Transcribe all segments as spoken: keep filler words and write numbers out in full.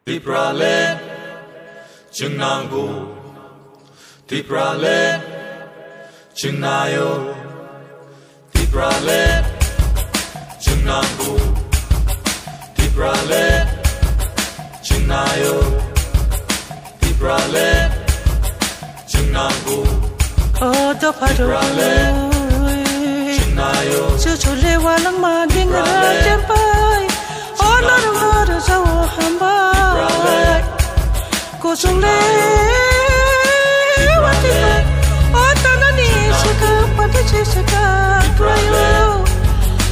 Tipraland, chwng nango. Tipraland, chwng naio. Tipraland, chwng nango. Tipraland, chwng naio. Tipraland, chwng nango. O dopha rok, Tipraland, chwng naio. Chuchule walangma dingra Tipraland, chempai. O norok no rwjao hambai. Tipraland, kuchung le watwi bai. O tanani swkang pati se swkang khlaio.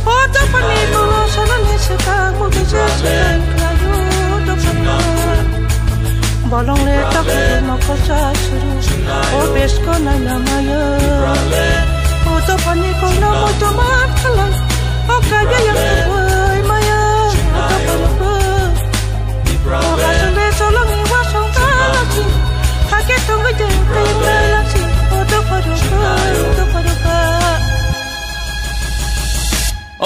O dophani tolo sanani swkang mugi se swkang khlaio. Dophani bolong le takhuk mokol sa suru. O besko naina mayo. O dophani kokno moito man khalai. O kaiya yang tubui maya. O dophani bo. O hasung de solongni wasong talachi. Hake tongwi de tei talachi. O dophani bo, o dophani bo.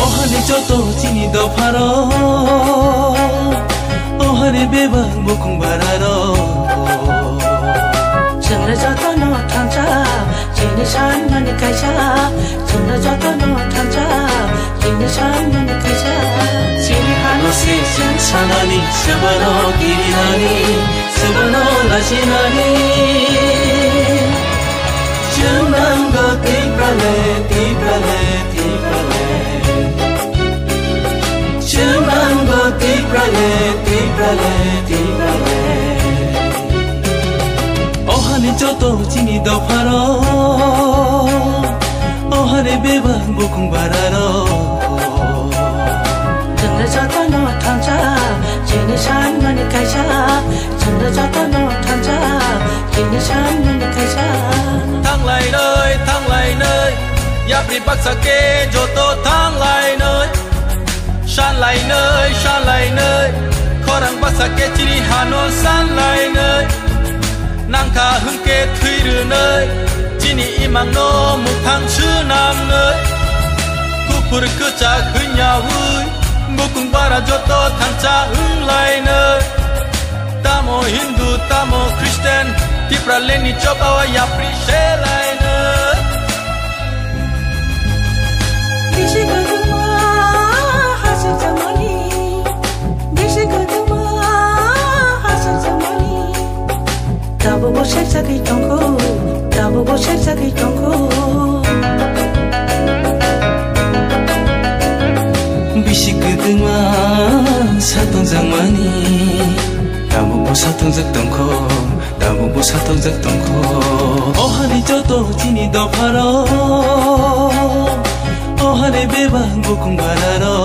O hani joto chini dopharo, o hani bebak bukung bararo. Chwngno jotono thansa, chini sanmani kaisa. Chwngno jotono thansa, chini sanmani kaisa. Chini hano se chwng sanani, swbano kirinani, swbano lachinani. Chwng nango Tipraland, Tipraland, Tipraland. Chwng nango Tipraland, Tipraland, Tipraland. O hani joto chini dopharo, o hani bebak bukung bararo. Chwngno jotono thansa, chini sanmani kaisa. Chwngno jotono thansa, chini sanmani kaisa. Thanglainai, thanglainai, yapri baksa khe joto thanglainai. Sanlainai, sanlainai, khorang baksa khe chini hano sanlainai. Nangkha hwnkhe thwi rwnai, chini imangno muthang swnamnai. Kuphur kwchak hwnyaui, bukung bara joto thansa wnglainai. Tamo Hindu, tamo Christian, Tipralandni chobao yapri selainai. Bisi kwthwngma hasik jamani, bisi kwthwngma hasik jamani. Tabukbo sek jagwi tongkho, tabukbo sek jagwi tongkho. Bisi kwthwngma satung jangmani, tabukbo satung jak tongkho, tabukbo satung jak tongkho. O hani joto chini dopharo, o hani bebak bukung bararo.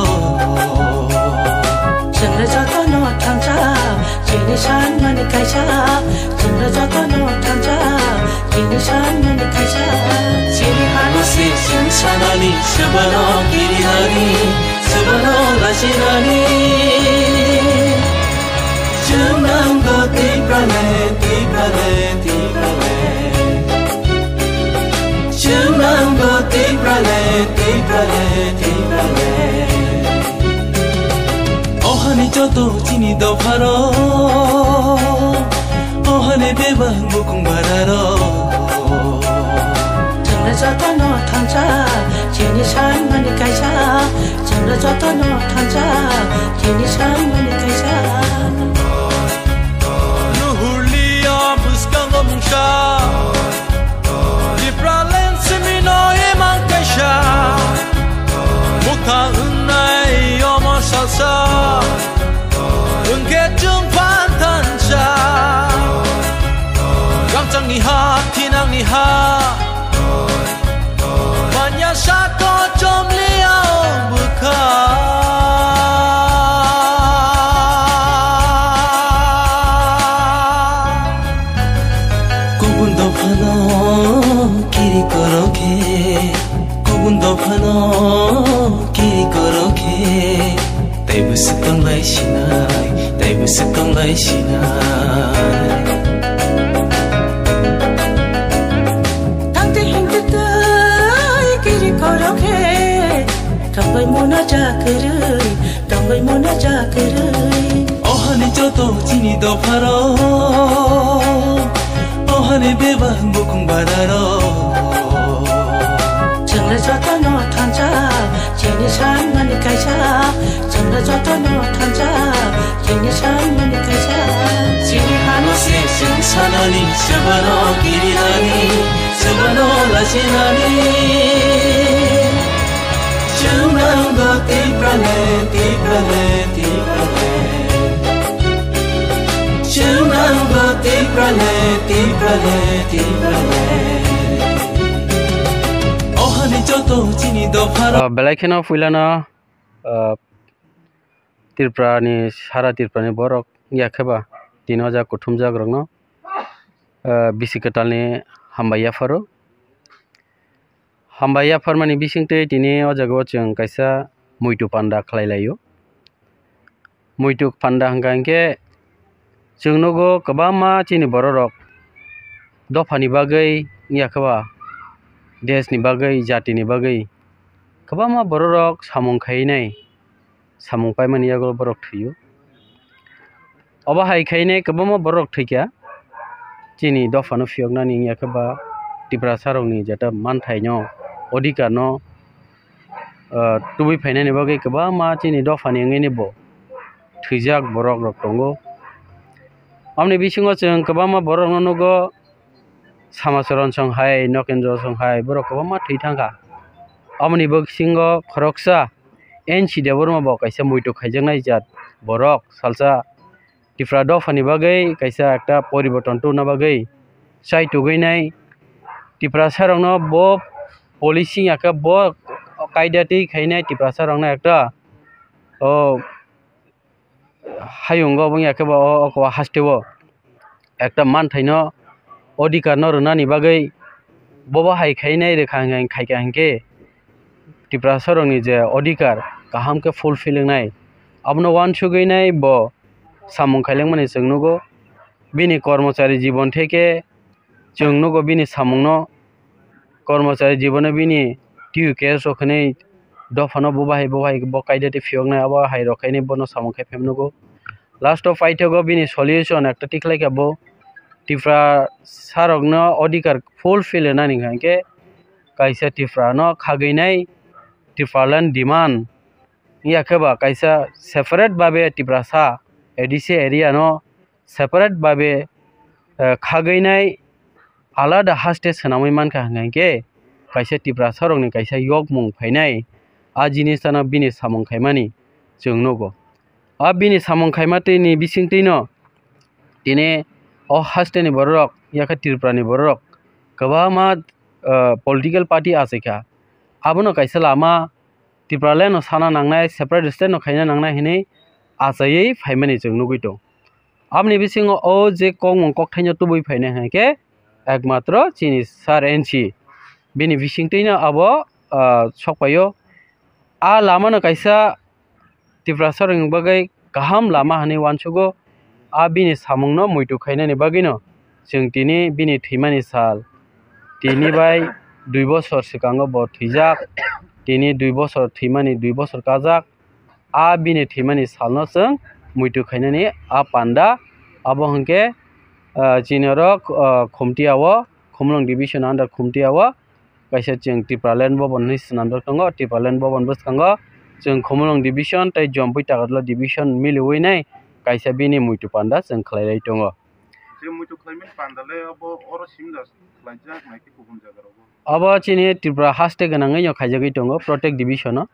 Chwngno jotono thansa, chini sanmani kaisa. Chwngno jotono thansa, chini sanmani kaisa. Chini hano se chwng sanani, swbano kirinani, swbano lachinani. Chwng nango Tipraland, Tipraland, Tipraland. Chwng nango Tipraland, Tipraland, Tipraland. O hani joto chini dopharo, o hani bebak bukung bararo. Chwngno jotono thansa, chini sanmani kaisa. Chwngno jotono thansa, chini sanmani kaisa. Nuhurliya bwskango mungsa, Tipraland simino imang kaisa. Mukha wngnai omo salsa, wngkhe chwng phan thansa. Rangchakni ha, thinangni ha, Manya sato chomliao bwkha. Kubun dophano kiri korokhe, kubun dophano kiri korokhe. Taibo swkang lai sinai, taibo swkang lai sinai. Tangte hingte tai kiri korokhe, tongbai mona jakerui, tongbai mona jakerui. O hani joto Chini dopharo, ohani bebak bukung bararo. Chwngno jotono thansa, chini sanmani kaisa. Chwngno jotono thansa, chini sanmani kaisa. Chini hano se chwng sanani, sebano kirinani, sebano lachinani. Chwng nango Tipraland, Tipraland, Tipraland. Chwng nango Tipraland, Tipraland, Tipraland. Ohani joto chini dopharo. Ah, belai kheno puilano, ah, Tripura ni, sara Tripura ni borok ya khe ba tini o jaga kuthumjak rokno, ah, bisi kwtal ni hambai yapharo. Hambai yapharmani bisingtwi tini o jaga o chwng kaisa muitu panda khlai laio. Muitu panda hwnkha hinkhe chwng nugo kwbangma chini bororok dophani bagwi wngya khe ba, desni bagwi, jatini bagwi kwbangma bororok samung khainai, samung paimani yago borok thwio. Obo hai khainai kwbangma borok thwikha, chini dophano phiyoknani wngya khe ba Tiprasa rokni jeta manthaino, odhikar no, ah, tubui phainani bagwi kwbangma chini dophani wngwi bo thwijak borok rok tongo. Amoni bisingo chwng kwbangma borok no nugo, Samacharan song hai, Nokendra song hai, borok kwbangma thwi thangkha. Amoni bisingo khoroksa N C Debbarma bo kaisa muitu khaijaknai jat borok, salsa Tipra dophani bagwi kaisa ekta poriborton tubuna bagwi chai tugwi nai. Tiprasa rokno bo policy ya khe bo kaida twi khainai Tiprasa rokno ekta, o, hayungo obo wngya khe ba o oko hasteo ekta manthaino, odhikar no rwnani bagwi bobo hai khainai rwkha hwnkha, khaikha hinkhe Tiprasa rokni je odhikar kaham khe fulfill wngnai, abono uansugwi nai bo samung khailangmani chwng nugo. Bini kormochari jibon theke chwng nugo bini samungno, kormochari jibono bini T U K S rok hinwi dophano bo bahai bo bahai bo kaida tei phiyoknai, abo hai rok khainai bono samung khai phaima nugo. Last o paithago bini solution ekta tikhlai kha bo, Tiprasa rokno odhikar fulfill nani hwnkha hinkhe kaisa Tiprano khagwinai Tipraland demand wngya khe ba kaisa separate babe Tiprasa A D C area no separate babe, eh, khagwinai alada haste swnamwi mankha hwnkha hinkhe kaisa Tiprasa rokni kaisa yokmung phainai, a jinis ano bini samung khaimani chwng nugo. A bini samung khaimatwini bisingtwino tini o hasteni bororok yakha Tripurani bororok kwbangma, eh, political party achaikha, abono kaisa lama Tipraland no sana nangnai, separate state no khaina nangnai hinwi achaiwi phaimani chwng nugwi tong. Aboni bisingo o je kokmung kokthaino tubui phainai hwnkhe ekmatro chini sir N C, bini bisingtwino abo, ah, sokpaio. A lamano kaisa Tiprasa rokni bagwi kaham lama hinwi uansugo. A bini samungno muitu khainani bagwino chwng tini bini thwimani sal, tini bai dui bosor swkango bo thwijak, tini dui bosor thwimani dui bosor kajak. A bini thwimani salno chwng muitu khainani a panda. Abo hwnkhe, ah, chini oro, ah, Khumtiya o, Khumulwng division under Khumtiya o kaisa chwng Tipraland Bhaban hinwi swnamjak tongo. Tipraland Bhaban bwskango chwng Khumulwng division tei Jampui Takarjala division miliwi nai kaisa bini muitu panda chwng khlai lai tongo. Je muitu khlaimani panda le abo oro simjak khlaijak nai khe kubun jaga rogo. Abo chini Tripura haste gwnangwi no khaijagwi tongo, Protect Division o.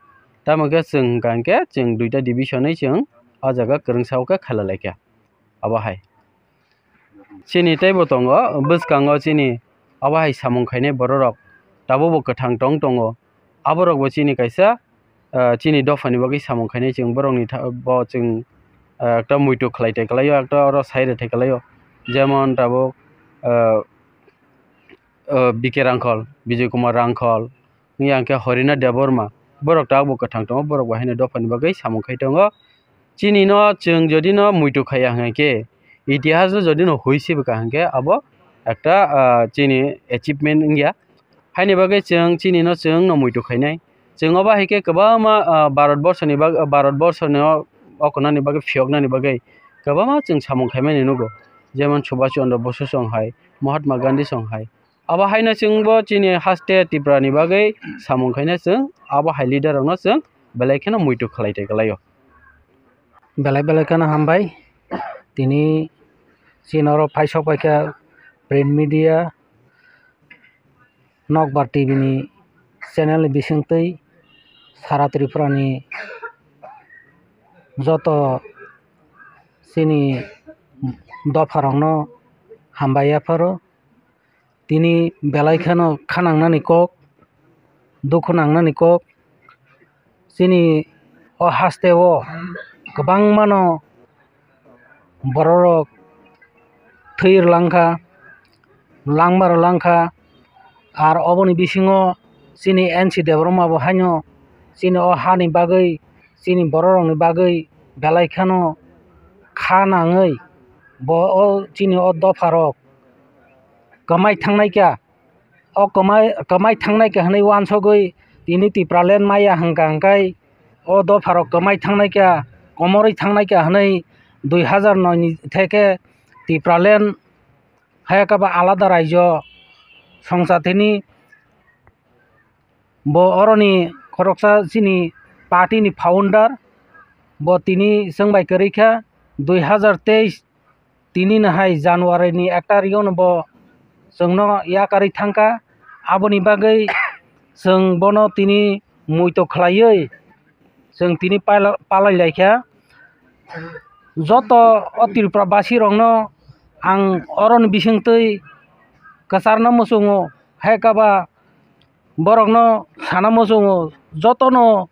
Tamo khe chwng hwnkha hinkhe chwng duita division wi chwng o jaga kwrwngsa o khe khailalaikha. Abo hai. Chini teibo tongo, bwskango chini abo hai samung khainai bororok tabukbo kwthang tong tongo. Aborokbo chini kaisa, ah, chini dophani bagwi samung khainai chwng borokni tha-, bo chwng, ah, ekta muitu khlai tai kwlaio, ekta oro sai rw thai kwlaio. Jemon tabuk, ah, ah, B K Rangkhol, Bijoy Kumar Rangkhol, wngya hwnkhe Harinath Debbarma, borok tabukbo kwthang tongo, borok bo haino dophani bagwi samung khai tongo. Chini no chwng jodi no muitu khaiya hwnkhe, itihas o jodi no hui sibwkha hwnkhe abo ekta, ah, chini achievement wngya. Haini bagwi chwng chini no chwng no muitu khainai. Chwng obo hai khe kwbangma, ah, Bharat borsoni bag-, Bharat borsoni o, o konani bagwi phiyoknani bagwi kwbangma chwng samung khaimani nugo, jemon Subhash Chandra Bose song hai, Mahatma Gandhi song hai. Abo haino chwngbo chini haste Tripura ni bagwi samung khaina chwng abo hai leader rokno chwng belai kheno muitu khlai tei kwlaio. Belai belai kheno hambai. Tini chini oro phaisok paikha print media, Nokbar T V ni channel ni bisingtwi sara Tripura ni joto chini dopha rokno hambai yapharo. Tini belai kheno kha nangnani kok, dukhu nangnani kok. Chini o haste o kwbangmano bororok thwi rwlangkha, langma rwlangkha. Ar oboni bisingo chini N C Debbarma bo haino chini o hani bagwi, chini bororokni bagwi belai kheno kha nangwi bo o chini o dopharok kwmai thangnai kha. O kwmai, kwmai thangnai kha hwnwi uansugwi tini Tipraland maya hwnkha hwnkhe o dopharok kwmai thangnai kha, komorwi thangnai kha hwnwi dui hazar noi ni theke Tipraland hai khe ba alada raijo songcha thini. Bo oroni khoroksa chini party ni founder, bo tini chwng bai kwrwi kha dui hazar teis. Tini no hai January ni ek tarikh no bo chwngno yakarwi thangkha, aboni bagwi chwng bono tini muitu khlaiwi chwng tini pala-, palai laikha. Joto o Tripura basi rokno ang oroni bisingtwi kwcharno muchungo, hai khe ba borokno sana muchungo, jotono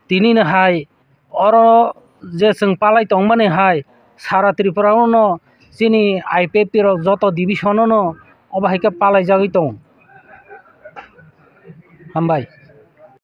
tini no hai oro je chwng palai tongmani hai sara Tripura o no chini I P F T rok joto division o no obo hai khe palai jagwi tongo. Hambai.